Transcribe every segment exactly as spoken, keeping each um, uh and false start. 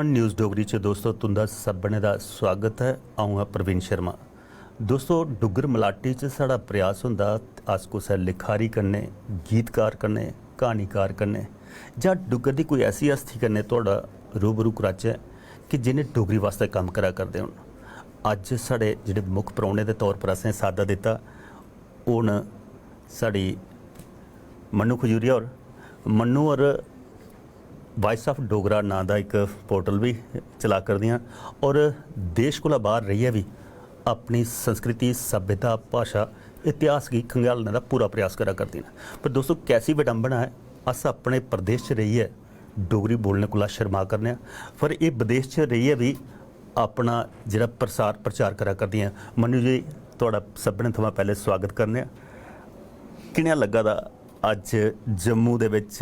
News Dogri च दोस्तो तुं'दा सभनें दा स्वागत ऐ। अ'ऊं आं प्रवीण शर्मा। दोस्तो, डुग्गर मलाटी च साढ़ा प्रयास होंदा, अस कुसै लिखारी कन्नै, गीतकार कन्नै, क्हानीकार कन्नै जां डुग्गर दी कोई ऐसी हस्ती कन्नै थुआढ़ा रूबरू कराचै कि जि'नें डोगरी वास्तै कम्म करा करदे होन। अज्ज साढ़े जेह्ड़े मुक्ख परौह्ने दे तौर पर असें साद्दा दित्ता, ओह् न साढ़ी मन्नू खजूरिया होर। मन्नू होर वॉइस ऑफ डोगरा नांऽ दा इक पोर्टल बी चला करदियां होर देश कोला बाह्र रेहियै बी अपनी संस्कृति, सभ्यता, भाशा, इतिहास गी खंगालने दा पूरा प्रयास करा करदियां न। पर दोस्तो, कैसी विडंबना ऐ, अस अपने प्रदेश च रेहियै डोगरी बोलने कोला शर्मा करने आं, पर एह् विदेश च रेहियै बी अपना जेह्ड़ा प्रसार प्रचार करा करदियां। मन्नू जी, थुआढ़ा सभनें थमां पैह्लें स्वागत करने आं। किनेहा लग्गा दा अज्ज जम्मू दे बिच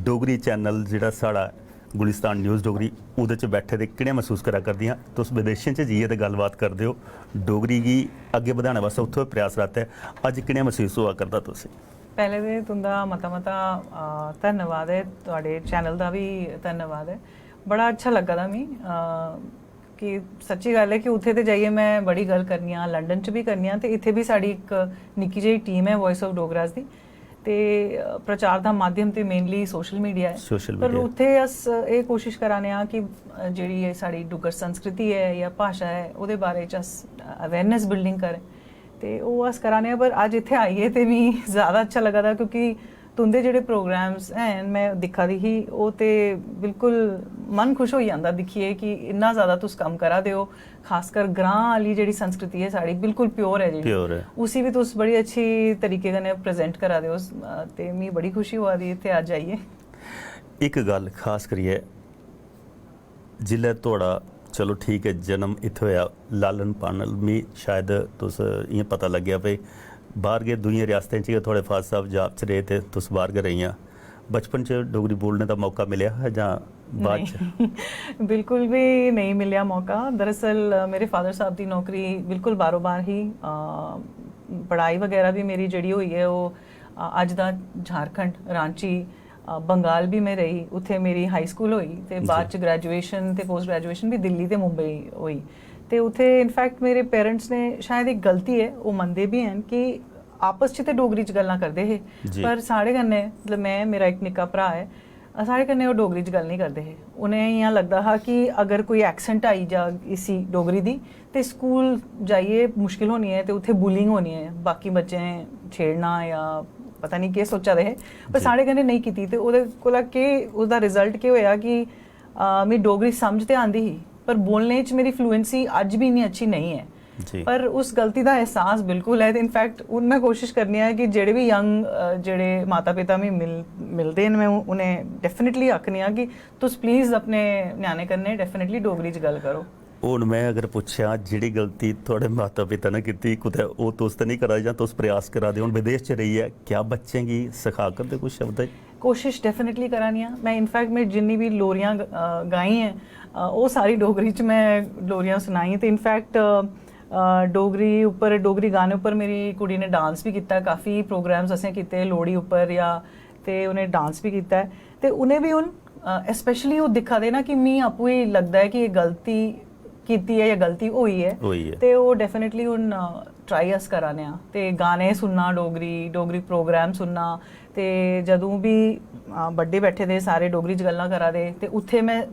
डोगरी चैनल जेह्ड़ा साढ़ा गुलिस्तान न्यूज़ डोगरी, ओह्दे च बैठे दे किनेहा मसूस करा करदियां? तुस विदेशें च जाइयै ते गल्लबात करदे ओ, डोगरी गी अग्गें बधाने वास्तै उत्थै प्रयासरत ऐ, अज्ज किनेहा मसूस होआ करदा तुसें? पैह्लें ते तुं'दा मता मता अ, धन्नवाद ऐ, थुआढ़े चैनल दा बी धन्नवाद ऐ। बड़ा अच्छा लग्गा दा मी अ, कि सच्ची गल्ल ऐ कि उत्थै ते जाइयै में बड़ी गल्ल करनी आं, लंडन च बी करनी आं, ते इत्थै बी साढ़ी इक निक्की जेही टीम ऐ वॉइस ऑफ डोगरास दी। ते अ, प्रचार दा माध्यम ते मेनली सोशल मीडिया ऐ। सोशल पर मीडिया। उत्थै अस एह् कोशिश करा ने आं कि अ, जेह्ड़ी एह् साढ़ी डुग्गर संस्कृति ऐ जां भाशा ऐ, ओह्दे बारे च अस अवेयरनेस बिल्डिंग करें। ते ओह् अस करा ने आं, पर अज्ज इत्थै आइयै ते मी ज़्यादा अच्छा लग्गा दा, क्योंकि तुं'दे जेह्ड़े प्रोग्राम्स हैन, में दिक्खा दी ही, ओह् ते बिल्कुल मन खुश होई जंदा दिक्खियै कि इन्ना ज़्यादा तुस कम्म करा दे ओ। खासकर ग्रां आह्ली जेह्ड़ी संस्कृति ऐ साढ़ी, बिल्कुल प्योर ऐ जेह्ड़ी, प्योर ऐ। उसी बी तुस बड़ी अच्छी तरीके कन्नै प्रेजेंट करा दे ओ। अ, ते मी बड़ी खुशी होआ दी इत्थै अज्ज आइयै। इक गल्ल खास करियै, जिसलै थुआढ़ा, चलो ठीक ऐ, जन्म इत्थै होएआ, लालन पालन, मी शायद तुस इ'यां पता लग्गेआ भई बाह्र गै, दूइयें रियासतें च गै थुआढ़े फादर साहब जाब च रेह् ते तुस बाह्र गै रेहियां। बचपन च डोगरी बोलने दा मौका मिलेआ हा जां बाद च? नेईं, बिल्कुल बी नेईं मिलेआ मौका। दरअसल अ, मेरे फादर साहब दी नौकरी बिल्कुल बारो बार ही। अ, पढ़ाई बगैरा बी मेरी जेह्ड़ी होई ऐ, ओह् अ, अज्ज दा झारखंड, रांची, अ, बंगाल बी में रेही, उत्थै मेरी हाई स्कूल होई ते जी। बाद च ग्रेजुएशन ते पोस्ट ग्रेजुएशन बी दिल्ली ते मुंबई होई। ते उत्थै इनफैक्ट मेरे पेरेंट्स ने, शायद इक गलती ऐ, ओह् मनदे बी हैन कि आपस च ते डोगरी च गल्लां करदे हे, जी। पर साढ़े कन्नै, मतलब, में, मेरा इक निक्का भ्राऽ ऐ, अ, साढ़े कन्नै ओह् डोगरी च गल्ल निं करदे हे। उ'नें इ'यां लगदा हा कि अगर कोई एक्सेंट आई जा इसी डोगरी दी, ते स्कूल जाइयै मुश्किल होनी ऐ, ते उत्थै बुलिंग होनी ऐ, बाकी बच्चें छेड़ना जां पता निं केह् सोचा दे हे, पर जी। साढ़े कन्नै नेईं कीती। ते ओह्दे कोला केह्, ओह्दा रिजल्ट केह् होएआ कि अ, मी डोगरी समझ ते आंदी ही, पर बोलने च मेरी फ्लुएंसी अज्ज बी इन्नी अच्छी नेईं ऐ। जी। पर उस गलती दा एहसास बिल्कुल ऐ, ते इनफैक्ट हून में कोशिश करनी आं कि जेह्ड़े बी यंग, अ, जेह्ड़े माता पिता मी मिल मिलदे न, में उ- उ'नें डेफिनेटली आखनी आं कि तुस प्लीज अपने ञ्याणे कन्नै डेफिनेटली डोगरी च गल्ल करो। हून में अगर पुच्छेआ, जेह्ड़ी गलती थुआढ़े माता पिता ने कीती, कुतै ओह् तुस ते निं करा दे जां तुस प्रयास करा दे? हून विदेश च रेहियै क्या बच्चें गी सखा करदे कुछ शब्द? कोशिश डेफिनेटली करा नी आं में। इनफैक्ट में जिन्नी बी लोरियां ग- अ, गाई ऐं, अ, ओह् सारी डोगरी च में लोरियां सनाइयां। ते इनफैक्ट डोगरी उप्पर, डोगरी गाने उप्पर मेरी कुड़ी ने डांस बी कीता। काफ़ी प्रोग्राम्स असें कीते लोह्ड़ी उप्पर जां, ते उ'नें डांस बी कीता ऐ। ते उ'नें बी हून, स्पेशली ओह् दिक्खा दे ना कि मी आपूं ही लगदा ऐ कि एह् गलती कीती ऐ जां गलती होई ऐ। होई ऐ। ते ओह् डेफिनेटली हून ट्राई अस करा ने आं। ते गाने सुनना डोगरी, डोगरी प्रोग्राम सुनना, ते जदूं बी अ, बड्डे बैठे दे सारे डोगरी च गल्लां करा दे, ते उत्थै में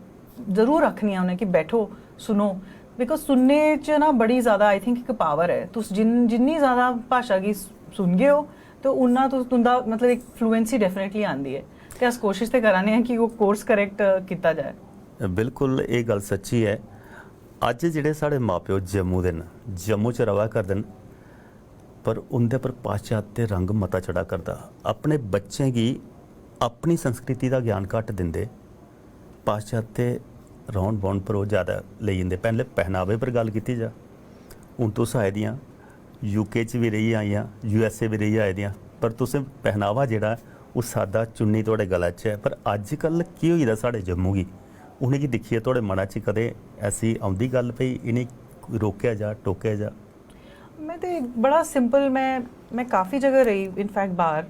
जरूर आखनी आं उ'नें कि बैठो, सुनो। बिकाज सुनने च ना बड़ी ज़्यादा, आई थिंक, इक पावर ऐ। तुस जिन जिन्नी ज़्यादा भाशा गी सु- सुनगे ओ, ते उन्ना तुस, तुं'दा, मतलब, इक फ्लुएंसी डेफिनेटली आंदी ऐ। ते अस कोशिश ते करा ने आं कि ओह् कोर्स करेक्ट कीता जाए। बिल्कुल, एह् गल्ल सच्ची ऐ। अज्ज जेह्ड़े साढ़े मां प्यो जम्मू दे न, जम्मू च र'वा करदे न, पर उं'दे पर पाश्चात्य रंग मता चढ़ा करदा। अपने बच्चें गी अपनी संस्कृति दा ज्ञान घट्ट दिंदे, पाश्चात्य रौह्न बौह्न पर ओह् जैदा लेई जंदे। पैह्लें पहनावे पर गल्ल कीती जा, हून तुस आए दियां, यूके च बी रेही आइयां, यूएसए बी रेही आए दियां, पर तुसें पहनावा जेह्ड़ा ऐ, ओह् सादा चुन्नी थुआढ़े गला च ऐ। पर अज्जकल केह् होई दा साढ़े जम्मू गी, उ'नेंगी दिक्खियै थुआढ़े मना च कदें ऐसी औंदी गल्ल भई इ'नेंगी रोकेआ जा, टोकेआ जा? में ते बड़ा सिंपल, में में काफ़ी जगह रेही, इनफैक्ट बाहर,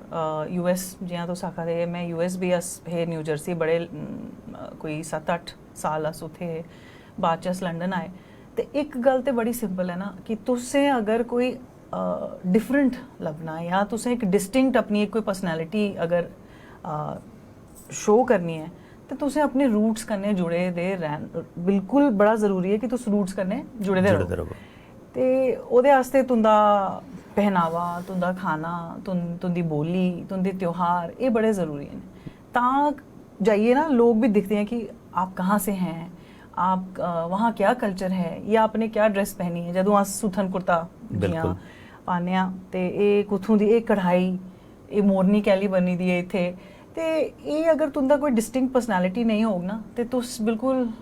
यूएस, जि'यां तुस आखा दे हे, में यूएस बी, अस हे न्यू जर्सी बड़े, अम, कोई सत्त अट्ठ साल अस उत्थै हे, बाद च अस लंडन आए। ते इक गल्ल ते बड़ी सिंपल ऐ ना कि तुसें अगर कोई डिफरेंट लब्भना ऐ जां तुसें इक डिस्टिंक्ट अपनी इक कोई पर्सनैलिटी अगर शो करनी ऐ, ते तुसें अपने रूट्स कन्नै जुड़े दे रैह्न, बिल्कुल बड़ा जरूरी ऐ कि तुस रूट्स कन्नै जुड़े दे जुड़े र'वो। दे र'वो। ते ओह्दे आस्तै तुं'दा पहनावा, तुं'दा खाना, तुं- तुं'दी बोली, तुं'दे त्यौहार, एह् बड़े जरूरी न। तां जाइयै ना लोक बी दिखदे ऐ कि आप कहाँ से हैं, आप अ, वहाँ क्या कल्चर है, या आपने क्या ड्रेस पहनी है। जदूं अस सुथन कुर्ता जि'यां बिल्कुल। पान्ने आं, ते एह् कुत्थूं दी, एह् कढ़ाई, एह् मोरनी कैह्ली बनी दी ऐ इत्थै, ते एह् अगर तुं'दा कोई डिस्टिंक्ट पर्सनैलिटी नेईं होग ना, ते तुस बिल्कुल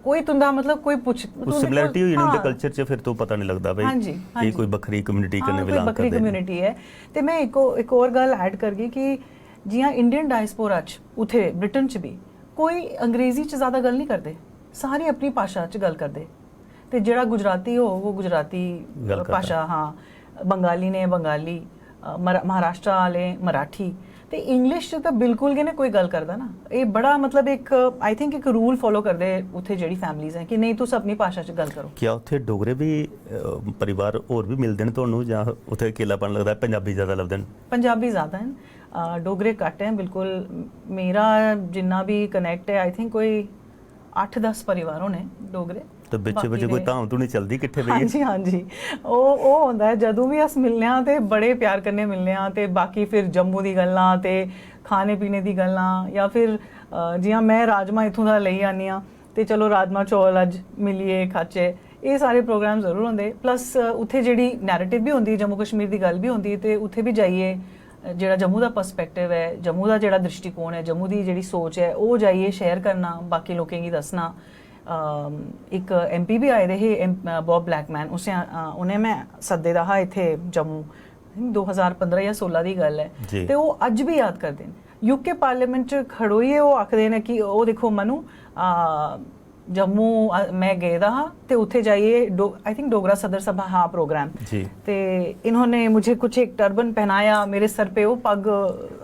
कोई तुं'दा मतलब कोई पुच्छ ओह् सिमिलैरिटी होई जानी उं'दे कल्चर च, फिर तो पता नहीं लगदा भाई हाँ जी, हाँ ये जी। कोई बक्खरी कम्युनिटी हाँ, कन्नै कोई बिलोंग बक्खरी करदे न। कम्युनिटी ऐ। ते में इक हो- इक होर गल्ल ऐड करगी कि जि'यां इंडियन डायस्पोरा च उत्थै ब्रिटेन च बी कोई अंग्रेजी च ज्यादा गल्ल नहीं करदे, सारे अपनी भाशा च गल्ल करदे। ते जेह्ड़ा गुजराती होग, ओह् गुजराती गल्ल करदा। भाशा, हाँ, बंगाली ने बंगाली, अ, मरा- महाराष्ट्र आह्ले मराठी। ते इंग्लिश च ते बिल्कुल गै ना कोई गल्ल करदा ना। एह् बड़ा मतलब इक, आई थिंक, इक रूल फालो करदे उत्थै जेह्ड़ी फैमिलीज ऐ कि नेईं, तुस अपनी भाशा च गल्ल करो। क्या उत्थै डोगरे भी अ, परिवार होर भी मिलदे न तुहानू, जां उत्थै अकेलापन लगदा ऐ, पंजाबी ज्यादा लभदे न? पंजाबी ज्यादा न, अ, डोगरे घट्ट ऐ बिल्कुल। मेरा जिन्ना भी कनैक्ट ऐ, आई थिंक कोई अट्ठ दस परिवार होने डोगरे। ते बिच बाकी बिच कोई दे- धाम धूनी चलदी किट्ठे हाँ बेहियै? जी, हाँ जी। ओह् ओह् होंदा ऐ, जदूं बी अस मिलने आं ते बड़े प्यार कन्नै मिलने आं, ते बाकी फिर जम्मू दी गल्लां ते खाने पीने दी गल्लां, या फिर अ, जि'यां में राजमा इत्थूं दा लेई आनी आं, ते चलो राजमा चौल अज्ज मिलियै खाचै, एह् सारे प्रोग्राम जरूर होंदे। प्लस उत्थै जेह्ड़ी नैरेटिव बी होंदी, जम्मू कश्मीर दी गल्ल बी होंदी, ते उत्थै बी जाइयै जेह्ड़ा जम्मू दा पर्सपैक्टिव ऐ, जम्मू दा जेह्ड़ा दृष्टिकोण ऐ, जम्मू दी जेह्ड़ी सोच ऐ, ओह् जाइयै शेयर करना, बाकी लोकें गी दस्सना। अम, इक एमपी बी आए दे हे, एम- अ, बॉब ब्लैकमैन, उसें अ, उ'नें में सद्दे दा हा इत्थै जम्मू, दो हज़ार पंदरां जां सोलां दी गल्ल ऐ। जी। ते ओह् अज्ज बी याद करदे न। यूके पार्लियामेंट च खड़ोइयै ओह् आखदे न कि ओह् दिक्खो मनु, आ, जम्मू, आ, में गेदा हा ते उत्थै जाइयै डो- आई थिंक डोगरा सदर सभा हा प्रोग्राम। जी। ते इन्होंने मुझे कुछ एक टर्बन पहनाया, मेरे सर पे ओह् पग,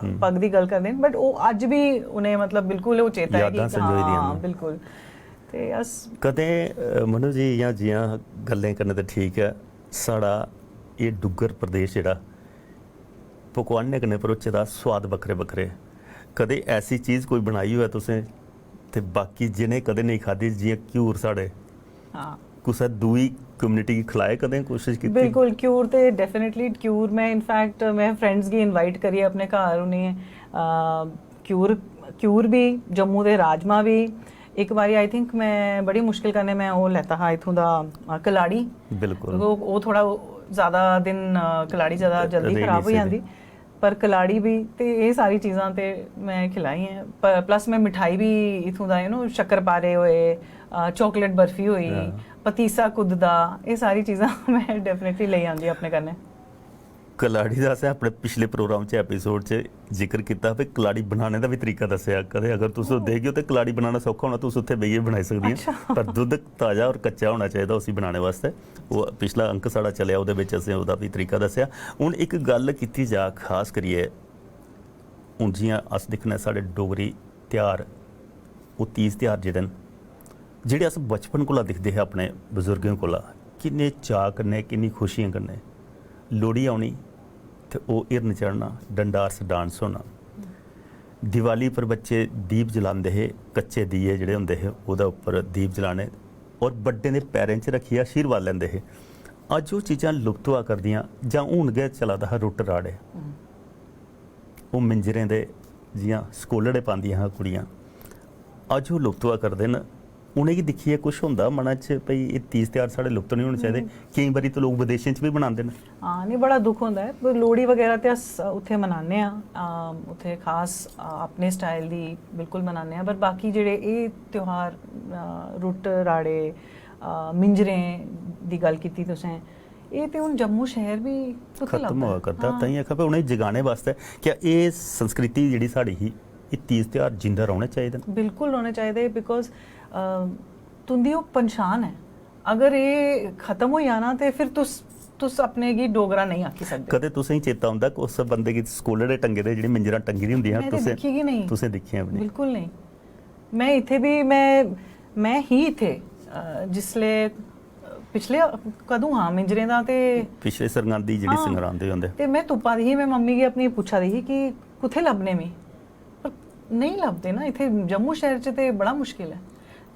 पग दी गल्ल करदे न, बट ओह् अज्ज बी उ'नें मतलब बिल्कुल ओह् चेता ऐ कि यादां संजोई दियां हाँ, न। बिल्कुल। ते अस कदें अ, मनु जी, इ'यां जि'यां गल्लें कन्नै ते ठीक ऐ, साढ़ा एह् डुग्गर प्रदेश जेह्ड़ा पकवानें कन्नै भरोचे दा, स्वाद बक्खरे बक्खरे। कदें ऐसी चीज कोई बनाई होऐ तुसें, ते बाकी जि'नें कदें नेईं खाद्धी, जि'यां घ्यूर साढ़े, हाँ। कुसै दूई कम्युनिटी गी खलाए, कदें कोशिश कीती? बिल्कुल, घ्यूर ते डेफिनेटली घ्यूर, में इनफैक्ट में फ्रेंड्स गी इनवाइट करियै अपने घर उ'नें, अ, घ्यूर, घ्यूर बी, जम्मू दे राजमा बी। इक बारी आई थिंक में बड़ी मुश्किल कन्नै में ओह् लैता हा इत्थूं दा, अ, कलाड़ी। बिल्कुल। ओह् ओह् थोह्ड़ा ज़्यादा दिन, अ, कलाड़ी ज़्यादा जल्दी रेही खराब निं होई सकदी। जंदी, पर कलाड़ी बी ते एह् सारी चीज़ां ते में खिलाई ऐ। प- प्लस में मिठाई बी इत्थूं दा, यू नो, शक्करपारे होए, अ, चॉकलेट बर्फी होई, हां। पतीसा कुद्द दा, एह् सारी चीज़ां में डेफिनेटली लेई आंदी अपने कन्नै। कलाड़ी दा असें अपने पिछले प्रोग्राम च, एपिसोड च जिक्र कीता, भाई कलाड़ी बनाने दा बी तरीका दस्सेआ। कदें अगर तुस देखेओ ते कलाड़ी बनाना सौखा होना, तुस उत्थै बेहियै बनाई सकदियां। अच्छा। पर दुद्ध ताजा और कच्चा होना चाहिदा उसी बनाने वास्तै। ओह् पिछला अंक साढ़ा चलेआ, ओह्दे बिच असें ओह्दा बी तरीका दस्सेआ। हून इक गल्ल कीती जा खास करियै, हून जि'यां अस दिक्खने साढ़े डोगरी ध्यार, ओह् तीज ध्यार जेह्ड़े न, जेह्ड़े अस बचपन कोला दिखदे हे अपने बजुर्गें कोला, किन्ने चाऽ कन्नै, किन्नी खुशियें कन्नै लोह्ड़ी औनी ते ओह् हिरन चढ़ना, डंडार्स डांस होना। दिवाली पर बच्चे दीप जलांदे हे, कच्चे दीए जेह्ड़े होंदे हे, ओह्दे उप्पर दीप जलाने और बड्डें दे पैरें च रक्खियै आशीर्वाद लैंदे हे। अज्ज ओह् चीजां लुप्त होआ करदियां, जां हून गै चला दा हा रुट्ट राड़े। ओह् मिंजरें दे जि'यां सकोलड़े पांदियां हां कुड़ियां, अज्ज ओह् लुप्त होआ करदे न। उ'नेंगी दिक्खियै कुछ होंदा मना च, भई एह् तीज ध्यार साढ़े लुप्त निं होने चाहिदे। केईं बारी ते लोक विदेशें च बी मनांदे न। हां, नहीं, बड़ा दुख होंदा ऐ। पर लोह्ड़ी बगैरा ते अस उत्थै मनान्ने आं, अम, उत्थै खास, अ, अपने स्टाइल दी बिल्कुल मनान्ने आं, पर बाकी जेह्ड़े एह् त्यौहार, अ, रुट्ट राड़े, अ, मिंजरें दी गल्ल कीती तुसें, एह् ते हून जम्मू शैह्र बी कुत्थै खत्म लभदा ऐ? होआ करदा। हां। तां आखा, पर उ'नेंगी जगाने वास्तै क्या एह् संस्कृति जेह्ड़ी साढ़ी ही, एह् तीज ध्यार जिंदा रौह्ने चाहिदे न? बिल्कुल रौह्ने चाहिदे, बिकॉज तुं'दी ओह् पंछान ऐ। अगर एह् खत्म होई जाना ते फिर तुस, तुस अपने गी डोगरा नेईं आखी सकदे। कदें तुसेंगी चेता औंदा कि उस बंदे गी स्कोलड़े टंगे दे, जेह्ड़ी मिंजरां टंगी दी होंदियां, में ते तुसें, दिक्खी गै नेईं। तुसें दिक्खियां बी नेईं? बिल्कुल नेईं। में इत्थै बी, में में ही इत्थै, अ, जिसलै, अ, पिछले, अ, कदूं हा मिंजरें दा ते पिछले सरगांदी जेह्ड़ी हां। संगरांद होंदे। ते में तुप्पा दी ही, में मम्मी गी अपनी पुच्छा दी ही कि कुत्थै लब्भने मी, पर नेईं लब्भदे ना इत्थै जम्मू शैह्र च, ते बड़ा मुश्किल ऐ।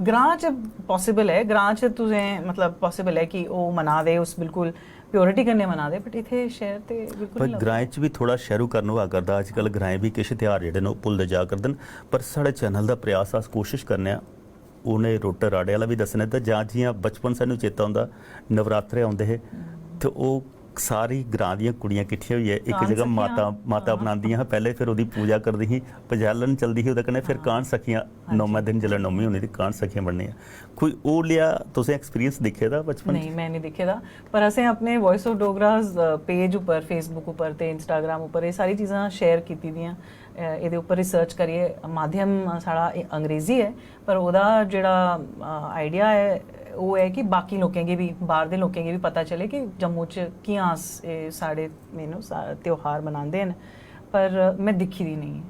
ग्रां च पॉसिबल ऐ, ग्रां च तुसें, मतलब, पॉसिबल ऐ कि ओह् मना दे, उस बिल्कुल प्योरिटी कन्नै मना दे, बट इत्थै शैह्र ते बिल्कुल पर निं लभदा। ग्राएं च बी थोह्ड़ा शैह्रू करन होआ करदा अजकल। ग्राएं बी किश त्यहार जेह्ड़े न ओह् भुलदे जा करदे न, पर साढ़े चैनल दा प्रयास, अस कोशिश करने आं उ'नें रुट्ट राड़े आह्ला बी दस्सने। ते जां जि'यां बचपन सानूं चेता औंदा, नवरात्रे औंदे हे ते ओह् सारी ग्रां दियां कुड़ियां किट्ठियां होइयै इक डांस जगह किट्ठियां। माता माता बनांदियां हियां। पैह्लें फिर ओह्दी पूजा करदी ही, पजैलन चलदी ही ओह्दे कन्नै, फिर कान सखियां, नौमें दिन जिसलै नौमीं होनी ते कान सखियां बननियां। कोई ओह् लेआ तुसें एक्सपीरियंस दिक्खे दा बचपन च? नेईं, में नहीं दिक्खे दा, पर असें अपने वॉइस ऑफ डोगराज पेज उप्पर, फेसबुक उप्पर ते इंस्टाग्राम उप्पर एह् सारी चीज़ां शेयर कीती दियां। अ, एह्दे उप्पर रिसर्च करियै, माध्यम साढ़ा ए-, अंग्रेजी ऐ, पर ओह्दा जेह्ड़ा आइडिया ऐ, ओह् ऐ कि बाकी लोकें गी बी, बाह्र दे लोकें गी बी पता चले कि जम्मू च कि'यां अस, एह् साढ़े, यू नो, त्यौहार मनांदे न। पर में दिक्खी दी नेईं ऐ,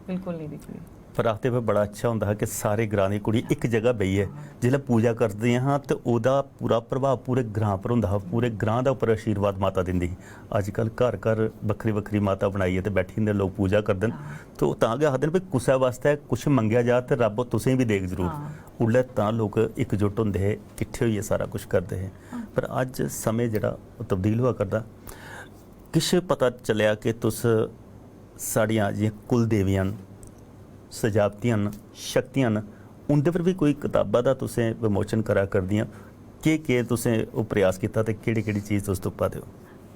बिल्कुल नेईं दिक्खी दी। पर आखदे भाई बड़ा अच्छा होंदा हा कि सारे ग्रां दी कुड़ी इक जगह बेहियै जिसलै पूजा करदियां हां ते ओह्दा पूरा प्रभाव पूरे ग्रां पर होंदा हा, पूरे ग्रां दा उप्पर आशीर्वाद माता दिंदी ही। अजकल घर घर बक्खरी बक्खरी माता बनाइयै ते बैठी जंदे लोक, पूजा करदे न। ते ओह् तां गै आखदे न भाई कुसै बास्तै कुछ मंगेआ जा ते रब्ब तुसें बी देग जरूर। उल्लै तां लोक इकजुट होंदे हे, किट्ठे होइयै सारा कुछ करदे हे। पर अज्ज समें जेह्ड़ा ओह् तब्दील होआ करदा। किश पता चलेआ कि तुस साढ़ियां जि'यां कुल देवियां न, सजावतियां न, शक्तियां न, उं'दे पर बी कोई कताबा दा तुसें विमोचन करा करदियां? केह् केह् तुसें ओह् प्रयास कीता ते केह्ड़ी केह्ड़ी चीज तुस तुप्पा दे ओ?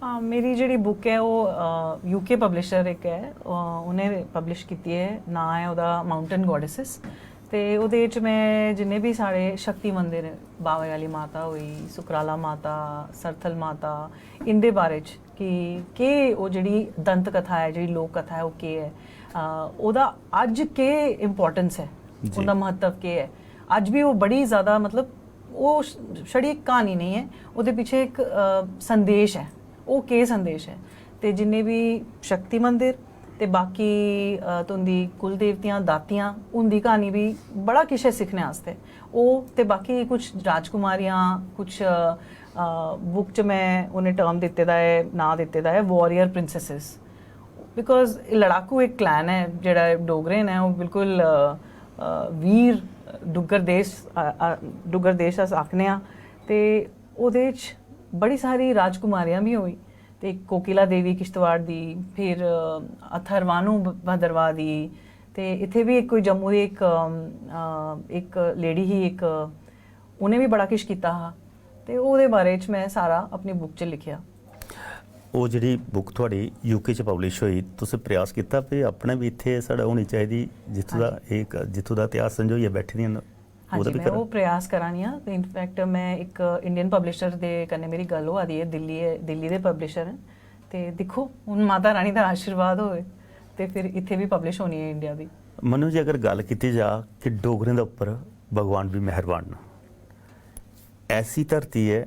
हां, मेरी जेह्ड़ी बुक ऐ ओह् यूके पब्लिशर इक ऐ, अ, उ'नें पब्लिश कीती ऐ, नांऽ ऐ ओह्दा माउंटेन गॉडेसेस। ते ओह्दे च में जिन्ने बी साढ़े शक्ति मंदिर, बावे आह्ली माता होई, सुकराला माता, सरथल माता, इं'दे बारे च कि केह् ओह् जेह्ड़ी दंत कथा ऐ, जेह्ड़ी लोक कथा ऐ, ओह् केह् ऐ, अ, ओह्दा अज्ज केह् इंपॉर्टेंस ऐ, जी। ओह्दा म्हत्तव केह् ऐ। अज्ज बी ओह् बड़ी ज़्यादा, मतलब, ओह् छ-, छड़ी इक क्हानी नेईं ऐ, ओह्दे पिच्छे इक, अ, संदेश ऐ। ओह् केह् संदेश ऐ? ते जिन्ने बी शक्ति मंदिर ते बाकी, अ, तुं'दी कुल देवतियां, दातियां, उं'दी क्हानी बी बड़ा किश ऐ सिक्खने आस्तै। ओह् ते बाकी कुछ राजकुमारियां, कुछ, अ, अ, बुक च में उ'नें टर्म दित्ते दा ऐ, नांऽ दित्ते दा ऐ वॉरियर प्रिंसेसेस। बिकॉज लड़ाकू इक क्लैन ऐ जेह्ड़ा डोगरे न, ओह् बिल्कुल, अ, अ, वीर डुग्गर देश, अ, अ, डुग्गर देश अस आखने आं। ते ओह्दे च बड़ी सारी राजकुमारियां बी होई, ते इक कोकिला देवी किश्तवाड़ दी, फिर, अ, अथर्वाणु भ-, भद्रवाह दी, ते इत्थै बी इक कोई जम्मू दी इक, अम, अ, इक लेडी ही इक, उ'नें बी बड़ा किश कीता हा। ते ओह्दे बारे च में सारा अपनी बुक च लिखेआ। ओह् जेह्ड़ी बुक थुआढ़ी यूके च पब्लिश होई, तुसें प्रयास कीता भी अपने बी इत्थै साढ़ा होनी चाहिदी, जित्थूं दा हां जी। एह् क-, जित्थूं दा इतिहास संजोइयै बैठी दियां न, हां ओह्दा जी, बी में करा? ओह् प्रयास करा नी आं। ते इनफैक्ट में इक इंडियन पब्लिशर दे कन्नै मेरी गल्ल होआ दी ऐ, दिल्ली ऐ, दिल्ली दे पब्लिशर न। ते दिक्खो, हून माता रानी दा आशीर्वाद होए ते फिर इत्थै बी पब्लिश होनी ऐ इंडिया दी। मनु जी, अगर गल्ल कीती जा कि डोगरें दे उप्पर भगवान बी मेहरबान न, ऐसी धरती ऐ,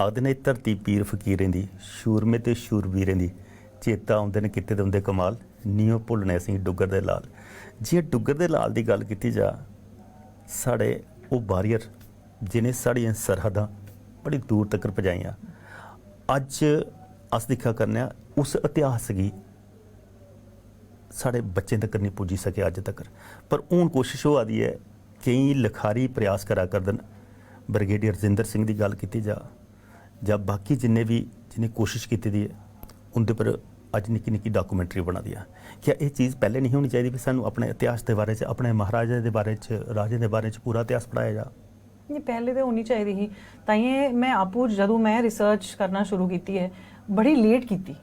आखदे न एह् धरती पीर फकीरें दी, शूरमे ते शूरबीरें दी, चेता औंदे न कीते दे उं'दे कमाल, नियो भुल्लने असेंगी डुग्गर दे लाल। जि'यां डुग्गर दे लाल दी गल्ल कीती जा, साढ़े ओह् वारियर जि'नें साढ़ियां सरहदां बड़ी दूर तक्कर पजाइयां। अज्ज अस दिक्खा करने आं उस इतिहास गी साढ़े बच्चें तक्कर निं पुज्जी सकेआ अज्ज तक्कर। पर हून कोशश होआ दी ऐ, केईं लखारी प्रयास करा करदे न। ब्रिगेडियर रजिंदर सिंह दी गल्ल कीती जा जां बाकी जिन्ने बी, जि'नें कोशश कीती दी ऐ, उं'दे पर अज्ज निक्की निक्की डाक्यूमेंट्री बना दी ऐ। क्या एह् चीज़ पैह्लें नहीं होनी चाहिदी भी सानूं अपने इतिहास दे बारे च, अपने महाराजें दे बारे च, राजें दे बारे च पूरा इतिहास पढ़ाया जा? नहीं, पैह्लें ते होनी चाहिदी ही। ताइयें में आपूं, जदूं में रिसर्च करना शुरू कीती ऐ, बड़ी लेट कीती।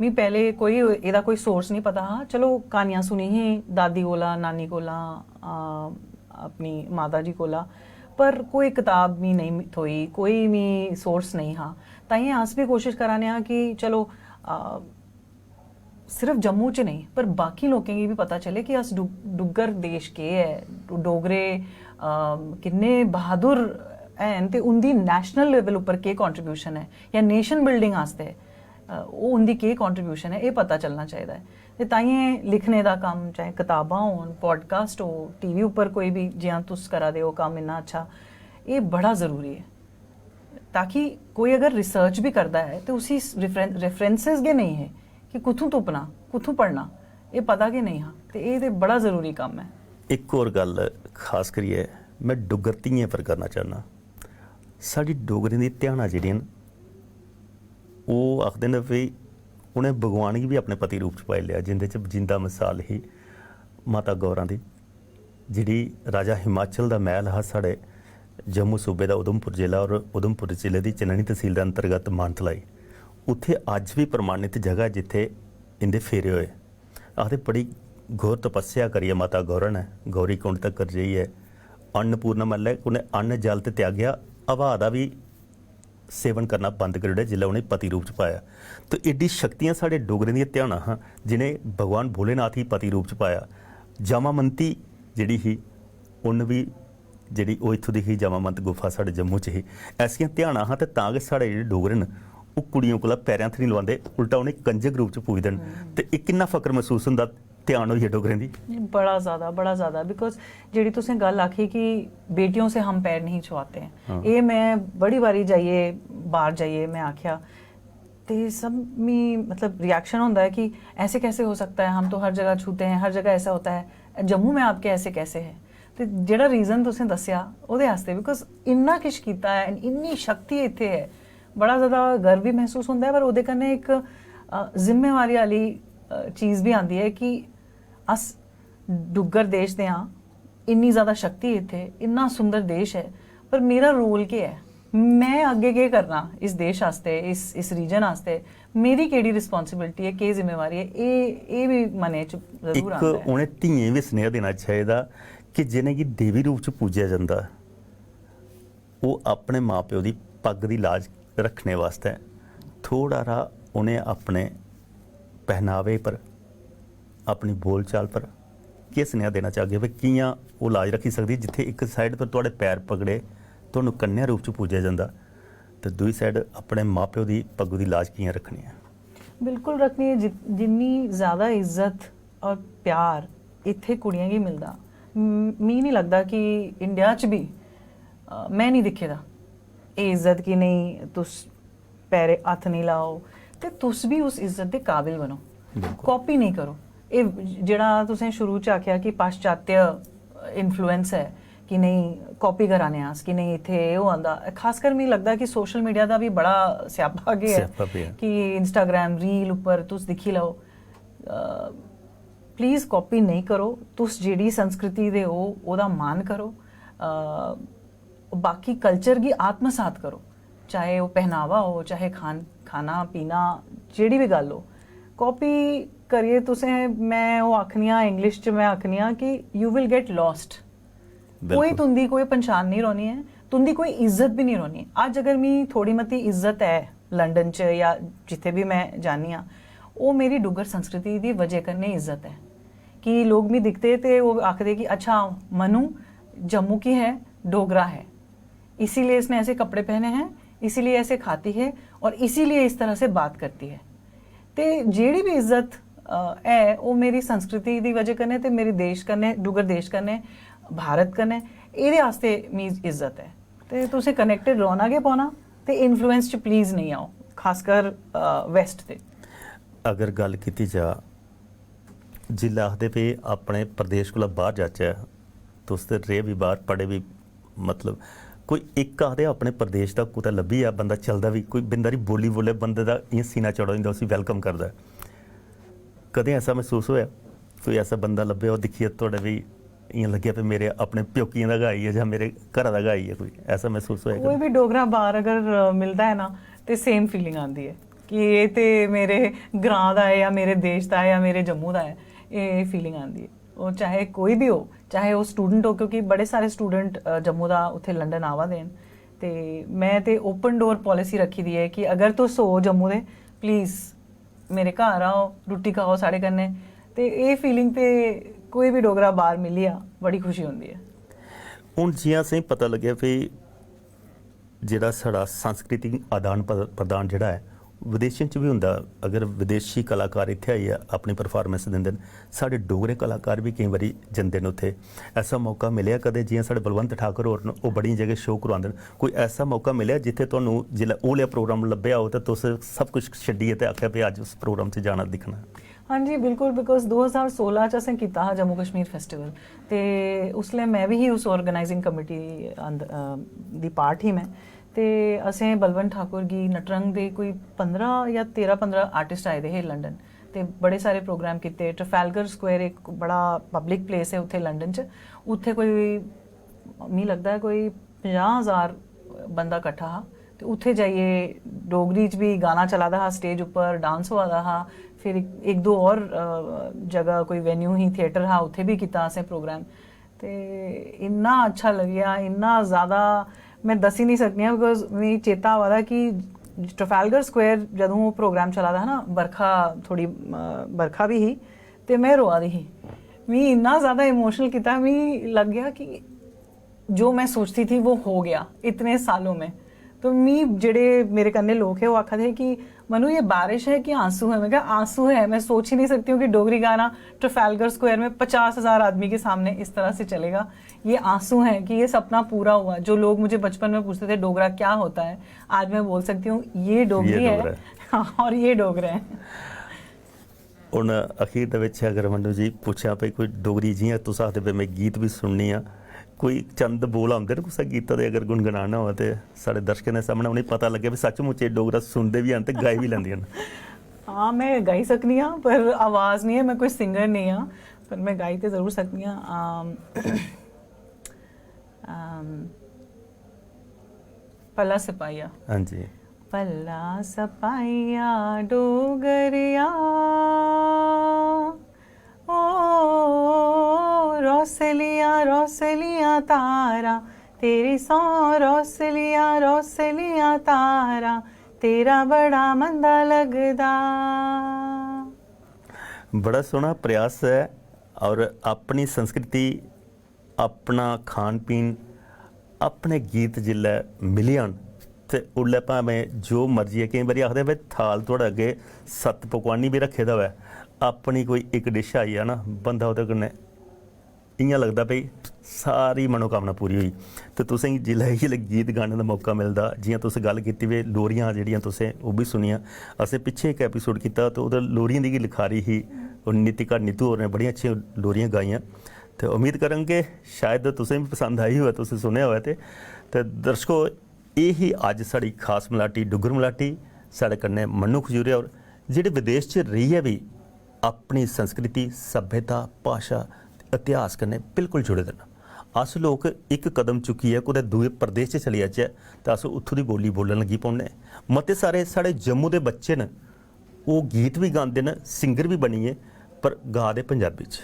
मी पैह्लें कोई एह्दा कोई सोर्स निं पता हा। चलो, क्हानियां सुनी ही दादी कोला, नानी कोला, आ, अपनी माता जी कोला, पर कोई कताब मी नेईं थ्होई, कोई मी सोर्स नेईं हा। ताइयें अस बी कोशश करा ने आं कि चलो, आ, सिर्फ जम्मू च नेईं, पर बाकी लोकें गी बी पता चले कि अस डु-, डुग्गर देश केह् ऐ, डो-, डोगरे, अम, किन्ने बहादुर हैन ते उं'दी नेशनल लेवल उप्पर केह् कंट्रीब्यूशन ऐ जां नेशन बिल्डिंग आस्तै, ओह् उं'दी केह् कंट्रीब्यूशन ऐ, एह् पता चलना चाहिदा ऐ। ते ताइयें लिखने दा कम्म, चाहे कताबां होन, पॉडकास्ट हो, टीवी उप्पर कोई बी, जि'यां तुस करा दे ओ कम्म इन्ना अच्छा, एह् बड़ा ज़रूरी ऐ। ताकि कोई अगर रिसर्च बी करदा ऐ ते उसी रेफरेंसेस गै नेईं हे कि कुत्थूं तुप्पना, कुत्थूं पढ़ना, एह् पता गै नेईं हा। ते एह् ते बड़ा ज़रूरी कम्म ऐ। इक होर गल्ल खास करियै में डुग्गर धियें पर करना चाह्न्नां। साढ़ी डोगरें दी ध्यानां जेह्ड़ियां न, ओह् आखदे न भई उ'नें भगवान गी बी अपने पति रूप च पाई लेआ, जिंदे च जिंदा मसाल ही माता गौरा दी, जेह्ड़ी राजा हिमाचल दा मैह्ल हा साढ़े जम्मू सूबे दा उधमपुर जिला और उधमपुर जिले दी चनैनी तसील दे अंतर्गत मानतलाई। उत्थै अज्ज बी प्रमाणित जगह ऐ जित्थै इं'दे फेरे होए। आखदे बड़ी घोर तपस्या करियै माता गौरा ने गौरी कुंड तक्कर जाइयै अन्नपूर्णा मल्लै उ'नें अन्न जल ते त्यागेआ, हवा दा बी सेवन करना बंद करी ओड़ेआ जिसलै उ'नें पति रूप च पाया। ते एड्डी शक्तियां साढ़े डोगरें दियां ध्यानां हां जि'नें भगवान भोलेनाथ गी पति रूप च पाया। जामामंती जेह्ड़ी ही उन्न बी जेह्ड़ी ओह् इत्थूं दी ही जामामंत गुफा साढ़े जम्मू च ही। ऐसियां ध्यानां हां ते तां गै साढ़े जेह्ड़े डोगरे न ओह् कुड़ियें कोला पैरें हत्थ निं लोआंदे, उल्टा उ'नें कंजक रूप च पूजदे न। ते एह् किन्ना फकर मसूस होंदा ध्यान होई गेआ डोगरें दी। बड़ा ज़्यादा, बड़ा ज़्यादा, बिकॉज जेह्ड़ी तुसें गल्ल आखी कि बेटियों से हम पैर नहीं छुआते हैं, एह् में बड़ी बारी जाइयै, बाहर जाइयै में आखेआ, ते सब मी मतलब रिएक्शन होंदा है कि ऐसे कैसे हो सकता है, हम तो हर जगह छूते हैं, हर जगह ऐसा होता है, जम्मू में आपके ऐसे कैसे है? ते जेह्ड़ा रीज़न तुसें दस्सेआ ओह्दे आस्तै, बिकॉज इन्ना किश कीता ऐ, इन्नी शक्ति इत्थै ऐ, बड़ा ज़्यादा गर्व बी मसूस होंदा ऐ, पर ओह्दे कन्नै इक अ, जिम्मेवारी आह्ली अ, चीज़ बी आंदी ऐ कि अस डुग्गर देश दे आं, इन्नी ज़्यादा शक्ति इत्थै, इन्ना सुंदर देश ऐ, पर मेरा रोल केह् ऐ? में अग्गें केह् करना इस देश आस्तै, इस इस रीजन आस्तै? मेरी केह्ड़ी रिस्पांसिबिलिटी ऐ, केह् जिम्मेवारी ऐ? एह् एह् बी मनै च जरूर इक आंदा ऐ। उ'नें धियें गी बी सनेहा देना चाहिदा कि जि'नेंगी देवी रूप च पूजेआ जंदा, ओह् अपने मां प्यो दी पग्ग दी लाज रक्खने बास्तै थोह्ड़ा हारा उ'नें अपने पहनावे पर, अपनी बोलचाल पर केह् सनेहा देना चाहगे भई कि'यां ओह् लाज रक्खी सकदी, जित्थै इक साइड पर थुआढ़े पैर पकड़े, तुहानू कन्या रूप च पूजेआ जंदा, ते दूई साइड अपने मां प्यो दी पग्गू दी लाज कि'यां रक्खनी ऐ? बिल्कुल रक्खनी ऐ। जि-, जिन्नी ज़्यादा इज्जत और प्यार इत्थै कुड़ियें गी मिलदा, म-, मी निं लगदा कि इंडिया च बी, अ, में निं दिक्खे दा एह् इज्जत कि नेईं, तुस पैरे हत्थ निं लाओ, ते तुस बी उस इज्जत दे काबिल बनो। कापी नेईं करो। एह् जेह्ड़ा तुसें शुरू च आखेआ कि पाश्चात्य इन्फ्लुएंस ऐ कि नेईं, कापी करा ने अस कि नेईं, इत्थै एह् होआ दा। खासकर मिगी लगदा कि सोशल मीडिया दा बी बड़ा स्यापा गै ऐ स्यापा पेआ। कि इंस्टाग्राम रील उप्पर तुस दिक्खी लैओ। प्लीज कापी नेईं करो। तुस जेह्ड़ी संस्कृति दे ओ, ओह्दा मान करो। अ, बाकी कल्चर गी आत्मसात करो, चाहे ओह् पहनावा हो, चाहे खान खाना पीना, जेह्ड़ी बी गल्ल हो। कापी करियै तुसें, में ओह् आखनी आं, इंग्लिश च में आखनी आं कि you will get lost। कोई तुं'दी कोई पंछान निं रौह्नी ऐ, तुं'दी कोई इज्जत बी निं रौह्नी। अज्ज अगर मी थोह्ड़ी मती इज्जत ऐ लंदन च जां जित्थै बी में जान्नी आं, ओह् मेरी डुग्गर संस्कृति दी वजह कन्नै इज्जत ऐ कि लोक मी दिखदे ते ओह् आखदे कि अच्छा, मनु जम्मू की है, डोगरा है, इसीलिए इसने ऐसे कपड़े पहने हैं, इसीलिए ऐसे खाती है और इसीलिए इस तरह से बात करती है। ते जेह्ड़ी बी इज्जत अ, ऐ, ओह् मेरी संस्कृति दी वजह कन्नै ते मेरे देश कन्नै, डुग्गर देश कन्नै, भारत कन्नै, एह्दे आस्तै मी इज्जत ऐ। ते तुसें कनैक्टेड रौह्ना गै पौना। ते इन्फ्लुएंस च प्लीज नेईं आओ, खासकर वेस्ट दे। अगर गल्ल कीती जा, जिसलै आखदे भी अपने प्रदेश कोला बाहर जाचै, तुस ते रेह् बी बाहर, पढ़े बी, मतलब कोई इक आखदे अपने प्रदेश दा कुतै लब्भी जा बंदा चलदा बी, कोई बिंद हारी बोली बोले, बंदे दा इ'यां सीना चौड़ा होई जंदा, उसी वैलकम करदा ऐ। कदें ऐसा मसूस होआ कोई ऐसा बंदा लब्भेआ, ओह् दिक्खियै थुआढ़े बी इ'यां लग्गेआ भी मेरे अपने प्योकियें दा गै आई गेआ जां मेरे घरा दा गै आई गेआ कोई, ऐसा मसूस होआ कोई बी डोगरा बाहर अगर अ, मिलदा ऐ ना, ते सेम फीलिंग आंदी ऐ कि एह् ते मेरे ग्रां दा ऐ जां मेरे देश दा ऐ जां मेरे जम्मू दा ऐ, एह् फीलिंग आंदी ऐ। ओह् चाहे कोई बी हो, चाहे ओह् स्टूडेंट हो, क्योंकि बड़े सारे स्टूडेंट जम्मू दा उत्थै लंदन आवा दे न। ते में ते ओपन डोर पालिसी रक्खी दी ऐ कि अगर तुस हो जम्मू दे, प्लीज मेरे घर आओ, रुट्टी खाओ साढ़े कन्नै। ते एह् फीलिंग ते कोई बी डोगरा बाहर मिली जा, बड़ी खुशी होंदी ऐ। हून जि'यां असेंगी पता लग्गेआ भी जेह्ड़ा साढ़ा सांस्कृतिक आदान प्र- प्रदान जेह्ड़ा ऐ, विदेशें च बी होंदा, अगर विदेशी कलाकार इत्थै आइयै अपनी परफार्मेंस दिंदे न, साढ़े डोगरे कलाकार बी केईं बारी जंदे न उत्थै। ऐसा मौका मिलेआ कदें, जि'यां साढ़े बलवंत ठाकुर होर न, ओह् बड़ियां जगह शो करवांदे न, कोई ऐसा मौका मिलेआ जित्थै तुहानू जिसलै ओह् लेआ प्रोग्राम लब्भेआ हो ते तुस सब कुछ छड्डियै ते आखेआ, "भाई, अज्ज उस प्रोग्राम च जाना दिक्खना"? हाँ जी, बिल्कुल, बिकॉज दो हज़ार सोलां च असें कीता हा जम्मू कश्मीर फेस्टिवल, ते उसलै में बी ही उस ऑर्गेनाइजिंग कमेटी दी पार्ट ही में। ते असें बलवंत ठाकुर गी, नटरंग दे कोई पंदरां जां तेरां पंदरां आर्टिस्ट आए दे हे लंडन, ते बड़े सारे प्रोग्राम कीते। ट्रफैलगर स्क्वायर इक बड़ा पब्लिक प्लेस ऐ उत्थै लंडन च, उत्थै कोई, मी लगदा ऐ कोई पंजाह् हज़ार बंदा कट्ठा हा। ते उत्थै जाइयै डोगरी च बी गाना चला दा हा, स्टेज उप्पर डांस होआ दा हा। फिर इक, इक दो होर, अ, जगह कोई वेन्यू ही, थिएटर हा, उत्थै बी कीता असें प्रोग्राम। ते इन्ना अच्छा लग्गेआ, इन्ना ज़्यादा में दस्सी निं सकनी आं, बिकॉज मिगी चेता आवा दा कि ट्रफैलगर स्क्वायर जदूं ओह् प्रोग्राम चला दा हा ना, बरखा, थोह्ड़ी, अ, बरखा बी ही, ते में रोआ दी ही। मिगी इन्ना ज़्यादा इमोशनल कीता, मिगी लग्गेआ कि जो मैं सोचती थी वो हो गया इतने सालों में। तो मी, जेह्ड़े मेरे कन्नै लोक हे, ओह् आखा दे हे कि "मनु, ये बारिश है कि आंसू है?" मैं कहा, "आंसू है, मैं सोच ही नहीं सकती हूँ कि डोगरी गाना ट्रफैलगर स्क्वायर में पचास हज़ार आदमी के सामने इस तरह से चलेगा। ये आंसू हैं कि ये सपना पूरा हुआ।" जो लोग मुझे बचपन में पूछते थे, "डोगरा क्या होता है?" आज मैं बोल सकती हूँ, "ये डोगरी ये है।" डोगरा है। हाँ, और ये डोगरे हैं। हून अखीर दे बिच अगर मनु जी पुच्छां, भाई, कोई डोगरी, जि'यां तुस आखदे, भाई, में गीत बी सुननी आं, कोई चंद बोल आंदे न कुसै गीता दे, अगर गुनगुनाना होऐ ते साढ़े दर्शकें दे सामनै उ'नेंगी पता लग्गे भाई सचमुच एह् डोगरा सुनदे बी हैन ते गाई बी लैंदियां न? हाँ, मैं गाई सकनी आं, पर आवाज़ नहीं है, मैं कोई सिंगर नहीं हाँ, पर मैं गाई ते जरूर सकनी आं। आम, आम, भला सपाइया। हां जी। भला सपाइया डोगरिया, ओ रौसलियां रौसलियां तारां, तेरी सौं रौसलियां रौसलियां तारां, तेरा बड़ा मंदा लगदा। बड़ा सोह्ना प्रयास ऐ। और अपनी संस्कृति, अपना खान पीन, अपने गीत जिसलै मिली जान ते उसलै भामें जो मर्जी ऐ, केईं बारी आखदे भाई थाल थुआढ़े अग्गें सत्त पकवानी बी रक्खे दा होऐ, अपनी कोई इक डिश आई जा ना, बंदा ओह्दे कन्नै इ'यां लगदा भाई सारी मनोकामना पूरी होई। ते तुसेंगी जिसलै जिसलै गीत गाने दा मौका मिलदा, जि'यां तुस गल्ल कीती भाई लोरियां जेह्ड़ियां तुसें ओह् बी सुनियां, असें पिच्छें इक एपिसोड कीता ते ओह्दे लोरियें दी गै लखारी ही, ओह् नीतिका नीतू होरें बड़ियां अच्छियां लोरियां गाइयां। ते उम्मीद करङ कि शायद तुसें बी पसंद आई होऐ, तुसें सुनेआ होऐ ते। ते दर्शको, एह् ही अज्ज साढ़ी खास मलाटी, डुग्गर मलाटी। साढ़े कन्नै मन्नू खजूरिया होर, जेह्ड़े विदेश च रेहियै बी अपनी संस्कृति, सभ्यता, भाशा ते इतिहास कन्नै बिल्कुल जुड़े दे न। अस लोक इक कदम चुक्कियै कुतै दूए प्रदेश च चली जाचै ते अस उत्थूं दी बोली बोलन लगी पौन्ने। मते सारे साढ़े जम्मू दे बच्चे न, ओह् गीत बी गांदे न, सिंगर बी बनियै, पर गा दे पंजाबी च।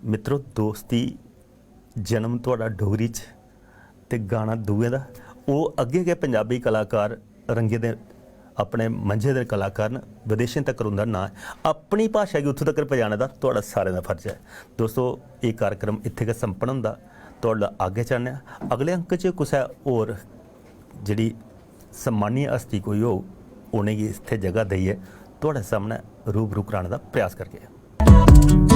मित्रो, दोस्ती, जन्म थुआढ़ा डोगरी च ते गाना दूएं दा। ओह् अग्गें गै पंजाबी कलाकार, रंगे दे अपने मंझे दे कलाकार न, विदेशें तक्कर उं'दा नांऽ ऐ। अपनी भाशा गी उत्थूं तक्कर पजाने दा थुआढ़ा सारें दा फर्ज ऐ। दोस्तो, एह् कार्यक्रम इत्थें गै संपन्न होंदा। थुआढ़ा अग्गें चाह्न्ने आं अगले अंक च कुसै होर जेह्ड़ी सम्मानीय हस्ती कोई होग, उ'नेंगी इत्थें जगह देइयै थुआढ़े सामनै रूबरू कराने दा प्रयास करगे।